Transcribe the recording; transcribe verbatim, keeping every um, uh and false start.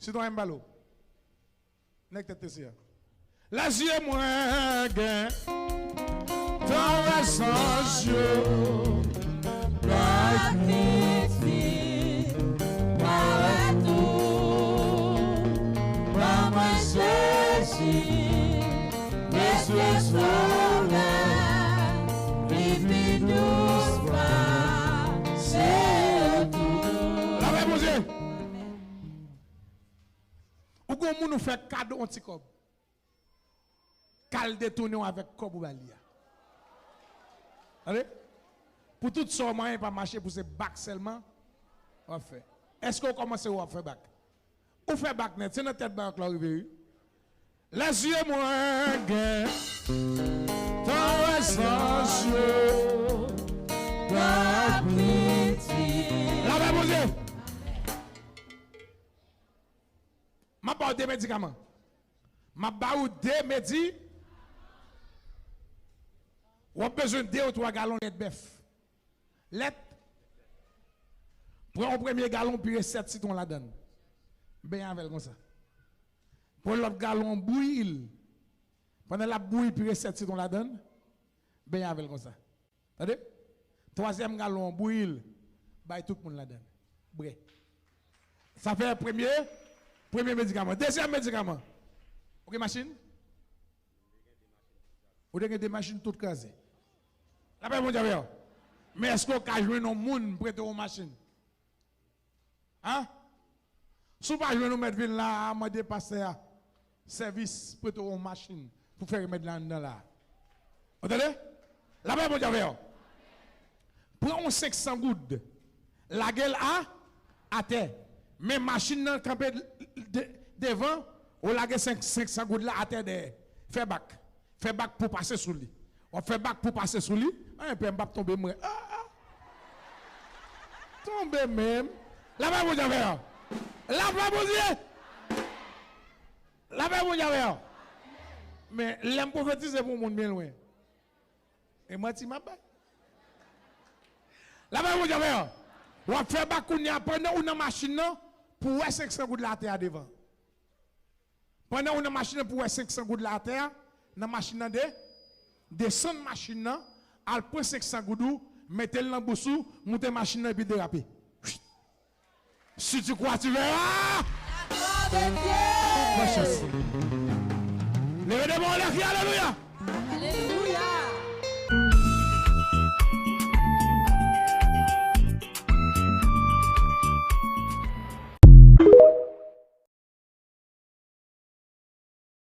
Sitwayen m pale w. Nèg tèt trese a. Lèzye mwen gen tan wè zanj yo. Bay kritik, pa wè tou. Ban mwen Jezi, Mesye Sovè, li pi dous pase yo tout. Lapè Bondye. Ou gon moun ou fè kado yon ti kòb. K al detounen w avèk kòb ou ba li a. Tande? Pou tout sa w manyen pa mache, pou se bak sèlman w ap fè. Èske w kòmanse w ap fè bak? Ou fè bak nèt, se nan tèt bak la w rive, wi. Lèzye mwen gen tan wè zanj yo. Lapè Bondye. M ap ba w de medikaman. M ap ba ou de medi-, w ap bezwen de ou twa galon lèt bèf. Lèt. Pran yon premye galon, pire sèt sitwon ladan l. Benyen avè l konsa. Pran lòt galon, bouyi l. Pandan l ap bouyi, pire sèt sitwon ladan l. Benyen avè l konsa. Tande? Twazyèm galon an, bouyi l. Bay tout moun ladan l. Bwè. Sa fè premye, premye medikaman. Dezyèm medikaman. Ou gen machin? Ou te gen de machin tout kraze. Lapè Bondye avè w. Men èske w ka jwenn yon moun prete w yon machin? An? Si w pa jwenn ou mèt vin la a, mande pastè a sèvis prete w yon machin pou fè remèd la anndan la a. Ou tande? Lapè Bondye avè w. Pran yon senk san goud, lage l a, atè. Men machin nan kanpe de-, devan, ou lage senk, senk san goud la atè dèyè. Fè bak. Fè bak pou pase sou li. W ap fè bak pou pase sou li. An, pè, m p ap tonbe, mwen. Ah, ah. Tonbe menm. Lapè Bondye avè w. Lapè Bondye. Lapè Bondye avè w. Men, lè m pwofetize pou moun byen lwen. E manti m ap bay. Lapè Bondye avè w. W ap fè bak kounye a pandan ou nan machin nan pou w wè senk san goud la atè a devan. Pandan ou nan machin nan pou w wè senk san goud la atè a, nan machin nan de, desann machin nan, al pran senk san goud ou, mete l nan bous ou, moute machin nan epi derape. Si tu crois, tu verras. Bonne chance. Leve de men w anlè, kriye alelouya. Alelouya.